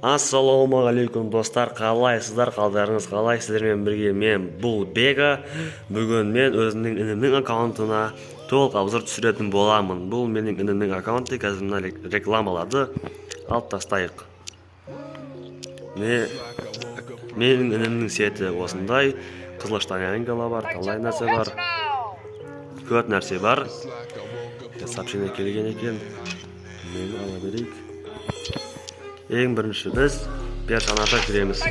Ассалаумағалейкум, достар! Қалайсыздар, қалдарыңыз қалай? Сіздермен бірге мен, бұл Бега. Бүгін мен өзімнің інімнің аккаунтына толық обзор түсіретін боламын. Бұл менің інімнің аккаунты. Қазір мына рекламаларды алып тастайық. Менің інімнің сеті осындай: қызыл штаны ангела бар, талай нәрсе бар, көп нәрсе бар. Сообщение келген екен, мені ала берейік. Ең бірінші біз персонажға кіреміз.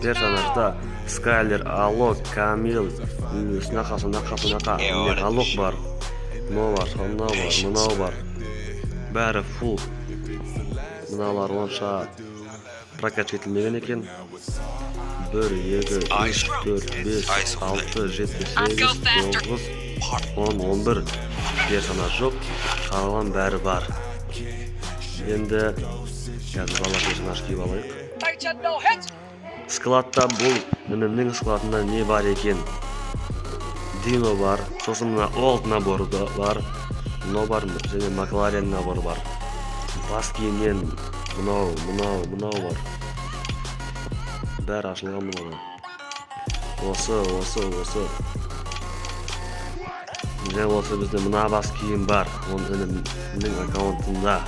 Персонажда Скайлер, Алок, Камил, сынақа, сынақа, сынақа. Міне, Алок бар, мынау бар, мынау бар, мынау бар, бәрі фул. Мыналар онша прокачка етілмеген екен. Бір, екі, үш, төрт, бес, алты, жеті, сегіз, тоғыз, 10, 11 персонаж жоқ, қалған бәрі бар. Енді қазір бала персонаж киіп алайық. Складта, бұл інімнің складында не бар екен? Дино бар, сосын мына олд наборы да бар, мынау бар және Макларен наборы бар. Бас киімнен мынау, мынау, мынау бар, бәрі ашылған мынада. Осы, осы, осы және осы. Бізде мына бас киім бар оның інімнің аккаунтында.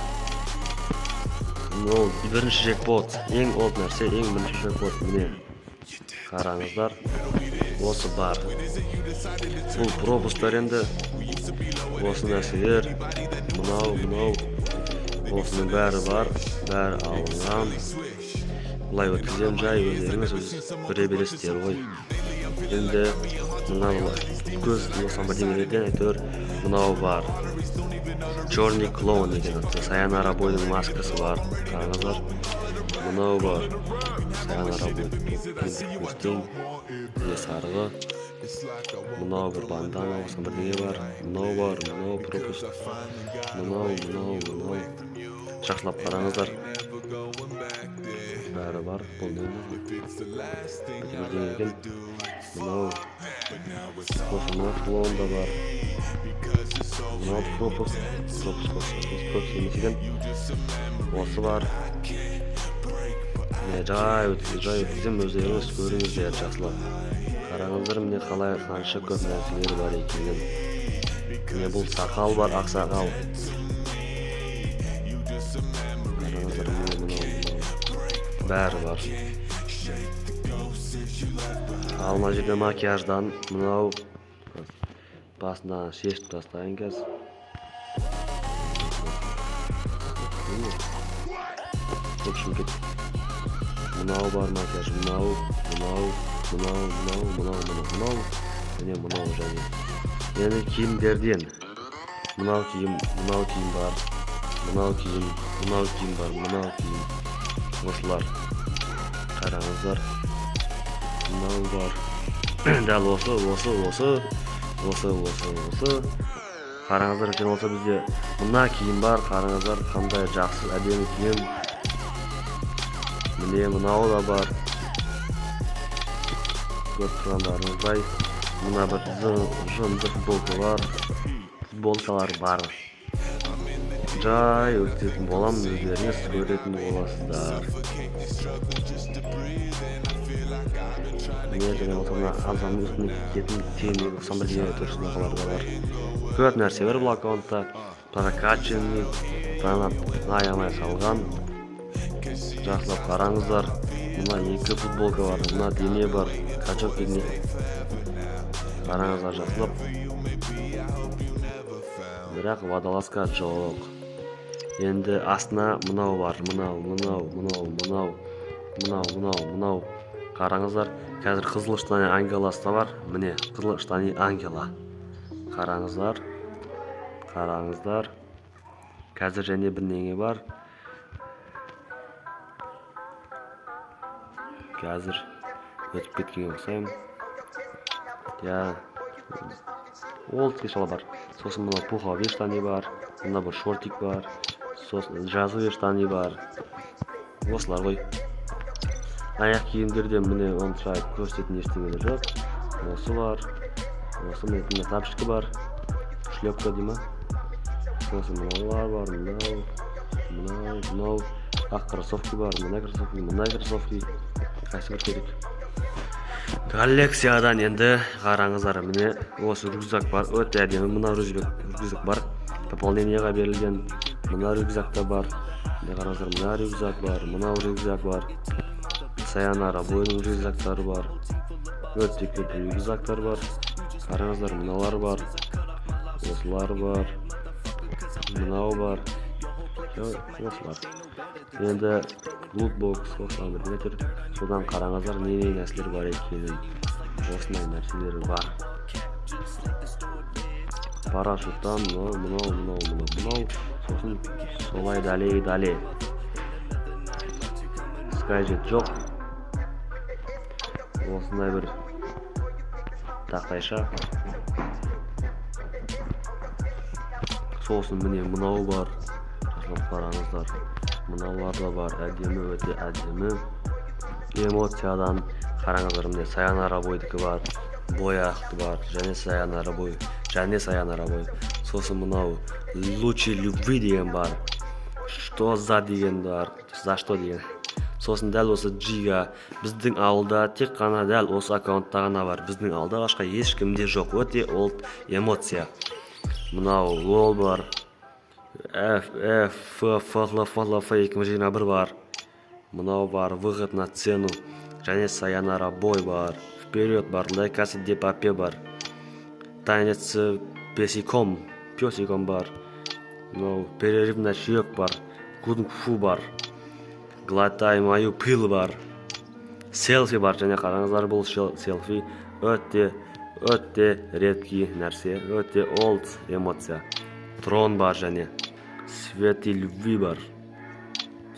Ол бірінші джекпот, ең олд нәрсе, ең бірінші джекпот. Міне, қараңыздар, осы бар. Бұл пропусктар. Енді осы нәрселер, мынау, мынау, осының бәрі бар, бәрі алынған. Былай өткіземін жай, өздеріңіз өз көре бересіздер ғой. Енді мына көз болсам, бірдеңелерден әйтеуір мынау бар, черный клоун деген аты. Саянара Бойдың маскасы бар, қараңыздар. Мынау бар, Саянара Бой көрсетейін. Міне, сарығы. Мынау бір бандана болса, бірдеңе бар. Мынау бар, мынау пропуск, мынау, мынау, мынау. Жақсылап қараңыздар, бәрі бар. Бұл не, бірдеңе екен мынау. Сосын мына клоун да бар, мынау пропуск. Пропуск, пропуск емес екен, осы бар. Міне, жай жай өткіземін, өздеріңіз көріңіздер, жақсылап қараңыздар. Міне, қалай, қанша көп нәрселер бар екенін. Міне, бұл сақал бар, ақ сақал, қараңыздар. Міне, мынау, мынау, бәрі бар. Ал мына жерде макияждан мынау, басынан шешіп тастайын қазір. В общем, кеттік. Мынау бар макияж, мынау, мынау, мынау, мынау, мынау, мынау, мынау және мынау. Және енді киімдерден мынау киім, мынау киім бар, мынау киім, мынау киім бар, мынау киім, осылар, қараңыздар. Мынау бар, дәл осы, осы, осы, осы, осы, осы, қараңыздар. Екен болса, бізде мына киім бар, қараңыздар, қандай жақсы, әдемі киім. Міне, мынау да бар, көріп тұрғандарыңыздай. Мына бір жынды футболка бар, футболкалар бар. Жай өтетін боламын, өздеріңіз көретін боласыздар. Міне, және болса мына адамның үстіне киетін теңдегі ұқсам бірдеңе тұр, сондайлар да бар. Көп нәрсе бар бұл аккаунтта, прокачанный, аямай салған. Жақсылап қараңыздар. Мына екі футболка бар, мына дене бар, качок дене, қараңыздар жақсылап. Бірақ водолазка жоқ. Енді астына мынау бар, мынау, мынау, мынау, мынау, мынау, мынау, мынау, қараңыздар. Қазір қызыл штаны ангеласы да бар. Міне, қызыл штаны ангела, қараңыздар, қараңыздар. Қазір және бірдеңе бар, қазір өтіп кеткенге ұқсаймын. Иә, ол шала бар. Сосын мына пуховый штаны бар, мына бір шортик бар, сосын жазовый штаны бар. Осылар ғой. Аяқ киімдерде, міне, онша көрсететін ештеңелер жоқ. Осы бар, осы. Міне, тапочка бар, шлепка дей ма. Сосын мыналар бар, мынау, мынау, мынау. Ақ кроссовки бар, мына кроссовки, мына кроссовки, қайсы бір керек? Коллекциядан енді қараңыздар, міне, осы рюкзак бар, өте әдемі. Мына рюкзак бар, пополнение ға берілген. Мына рюкзак та бар. Міне, қараңыздар, мына рюкзак бар, мынау рюкзак бар, Саянара бойының рюкзактары бар, өте көп рюкзактар бар. Қараңыздар, мыналар бар, осылар бар, мынау бар, осылар. Енді лутбокс, осылар бірдеңе. Содан қараңыздар, не не нәрселер бар екенін. Осындай нәрселер бар. Парашюттан мынау, мынау, мынау, мынау, мынау, сосын солай далее, далее. Скайджет жоқ. Осындай бір тақтайша. Сосын, міне, мынау бар, жасап қараңыздар. Мыналар да бар, әдемі, өте әдемі. Эмоциядан қараңыздар, міне, Саянара бойдікі бар, бояқты бар және Саянара бой, және Саянара бой. Сосын мынау «Лучи любви» деген бар, «Что за» деген бар, «За что» деген. Сосын дәл осы Джига біздің ауылда тек қана дәл осы аккаунтта ғана бар, біздің ауылда басқа ешкімде жоқ. Өте олд эмоция. Мынау лол бар, Ф Ф Ф Л Ф Л Ф 2021 бар, мынау бар, «Выход на сцену» және Саянара бой бар, «Вперед» бар, «Ла Каса де Папе» бар, «Танец песиком», песиком бар, мынау «Перерыв на чаек» бар, кунг фу бар, «Глотай мою пыл» бар, селфи бар. Және қараңыздар, бұл селфи өте, өте редкий нәрсе, өте олд эмоция. Трон бар және «Цветы любви» бар.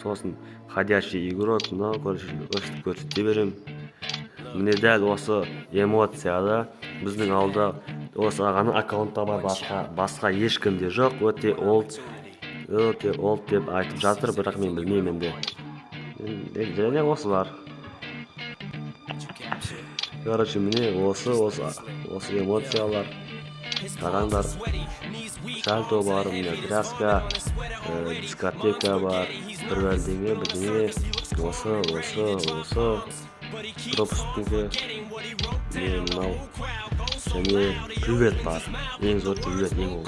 Сосын «Ходячий игрок», мынау, короче, өстіп көрсете беремін. Міне, дәл осы эмоцияда біздің ауылда осы ағаның аккаунтта бар, басқа ешкімде жоқ. Өте олд, өте олд деп айтып жатыр, бірақ мен білмеймін енді. Және осылар, короче, міне, осы эмоциялар. Қараңдар, сальто бар, міне, тряска, дискотека бар, бір бірдеңе, бірдеңе, осы, осы, осы пропусктікі, міне, мынау. Және привет бар, ең зор привет, ең ол.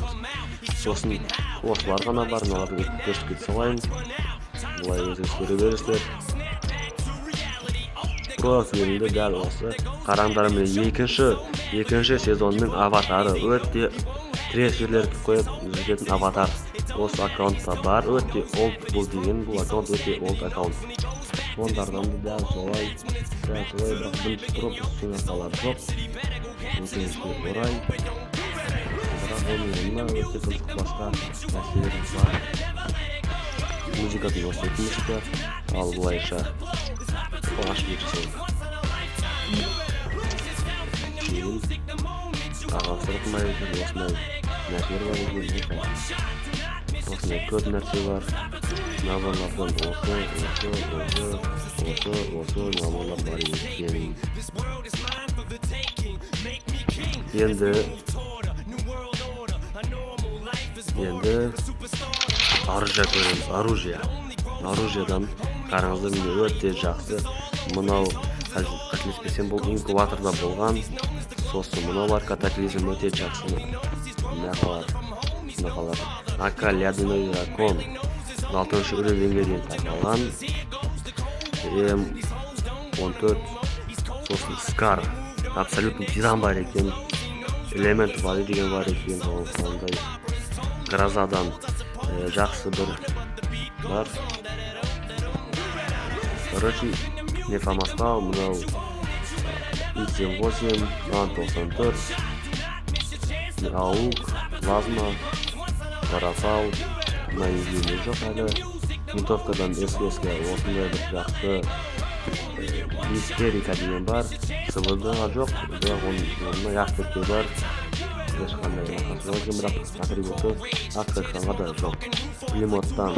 Сосын осылар ғана бар. Мыналарды көрсетіп кете салайын, былай өздеріңіз көре бересіздер. Профилінде дәл осы. Қараңдар, міне, екінші сезонның аватары, өте трешерлер қойып жүретін аватар осы аккаунтта бар. Өте олд бұл деген, бұл аккаунт өте олд аккаунт. Фондардан да дәл солай, дәл солай, бірақ бірінші пропуск сыйақылар жоқ, өкінішке орай. Бірақ оның орнына өте қызық басқа нәрселер бар. Музыкасын осы өкінішті, ал былайша ашып жасаймын. Кейін ағастыратын екен, осындай нәрселер бар екен. Осындай көп нәрсе бар. Наборлардан осы, осы, осы, осы, осы наборлар бар екен. Енді оружие көреміз. Оружие, оружиядан қараңыздар, міне, өте жақсы. Мынау, қателеспесем, бұл инкубаторда болған. Сосын мынау бар, катаклизм, өте жақсы. Мынақалар, мынақалар, АК «Ледяной дракон» алтыншы уровень ге дейін тарқалған, М14, сосын Скар, абсолютный тиран бар екен, элемент воды деген бар екен. Сондай грозадан жақсы бір бар. Короче, не фамасқа мынау X8, А94, аук, плазма, парафал. Мына екеуінде жоқ әлі. Винтовкадан СС осындай бір жақсы истерика деген бар. СВД жоқ, бірақ оның орнына ястреб бар. Ешқандай мақасы жоқ екен, бірақ атрибуты АК-ға да жоқ. Пулеметтан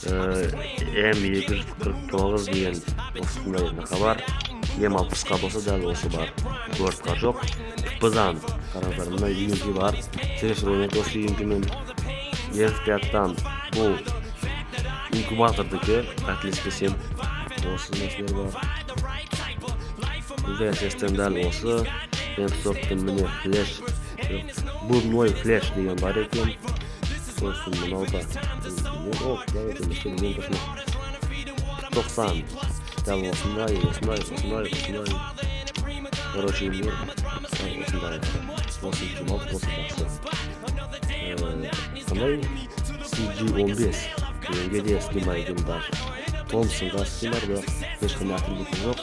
М249 деген осындай нақа бар. М60-қа болса, дәл осы бар, Гордқа жоқ. ПП-дан қараңыздар, мына UMP бар, Трешер ойнайды осы UMP-мен. М5-тан бұл Инкубатордікі, қателеспесем. Осы нәрселер бар. VSS-тен дәл осы. М40-тың, міне, флеш, бурной флеш деген бар екен. Сосын мынау да не ол, емес, точно 90, дәл осындай, осындай, осындай, осындай. Короче, не осындай, осы 26, осы жақсы. Қандай CG 15 дегенге де скин бар екен. Даже Томпсонға скин бар, бірақ ешқандай атрибуты жоқ.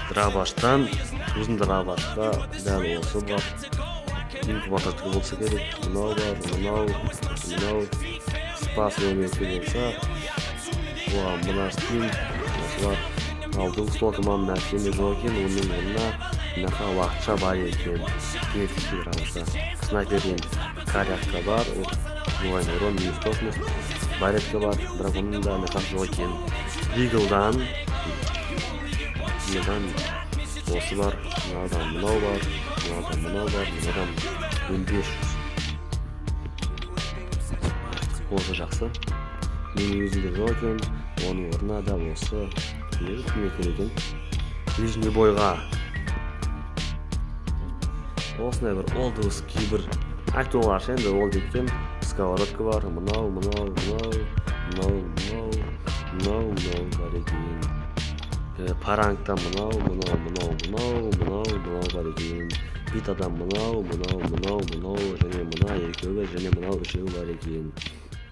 Дробаштан, өзінің дробашта дәл осы бар, инкубатордікі болса керек. Мынау бар, мынау, мынау. Спас 12 болса, оған мына скин, осы бар. Ал двухстволка нәрсеме жоқ екен, оның орнына мынақа уақытша бар екен. Кинетический дробашта снайперден корявка бар, двойной урон, минус точность. Баретка бар, бірақ оның да нақасы жоқ екен. Диглдан осы бар, мынадан мынау бар, мынадан мынау бар, мынадан 1500. Осы жақсы, менің өзімде жоқ екен. Оның орнына дәл осы не керек екен? Ближний бойға осындай бір олдовский, бір айтуға енді ол екен. Сковородка бар, мынау, мынау, мынау, мынау, мынау, мынау, мынау бар екен. Парангтан мынау, мынау, мынау, мынау, мынау, мынау бар екен. Битадан мынау, мынау, мынау, мынау және мына екеуі және мынау үшеуі бар екен.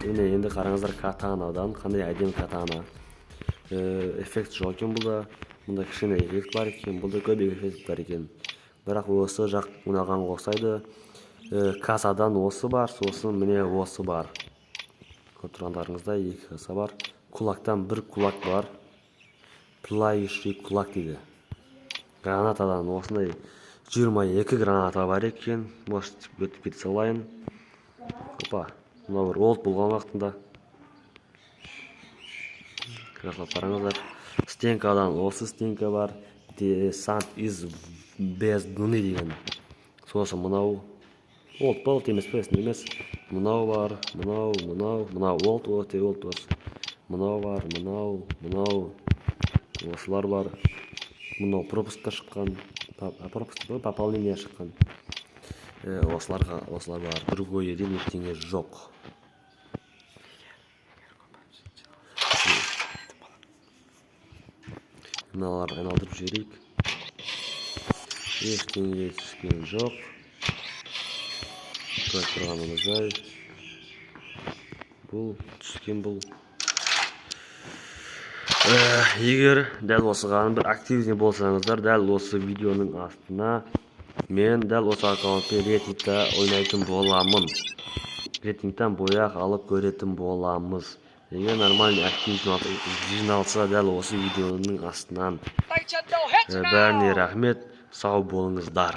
Міне, енді қараңыздар, катанадан қандай әдемі катана. Эффект жоқ екен бұлда, мұнда кішкене эффект бар екен, бұлда көп эффект бар екен, бірақ осы жақ мынаған ұқсайды. Касадан осы бар, сосын міне осы бар. Көріп тұрғандарыңыздай, екі каса бар. Кулактан бір кулак бар, пылающий кулак дейді. Гранатадан осындай 22 граната бар екен. Может, өтіп кете салайын. Опа, мынау бір олд болған уақытында жақсылап қараңыздар. Стенкадан осы стенка бар, десант из бездны деген. Сосын мынау олд па, олд емес па, есімде емес. Мынау бар, мынау, мынау, мынау олд, өте олд осы. Мынау бар, мынау, мынау, осылар бар. Мынау пропускқа шыққан, пропуск, пополнение шыққан. Осыларға, осылар бар, другой жерден ештеңе жоқ. Мыналарды айналдырып жіберейік, ештеңе түскен жоқ, көріп тұрғанымыздай. Бұл түскен бұл. Егер дәл осыған бір активный болсаңыздар, дәл осы видеоның астына мен дәл осы аккаунтпен рейтингта ойнайтын боламын, рейтингтен бояқ алып көретін боламыз, егер нормальный актив жиналса дәл осы видеоның астынан. Бәріне рахмет, сау болыңыздар.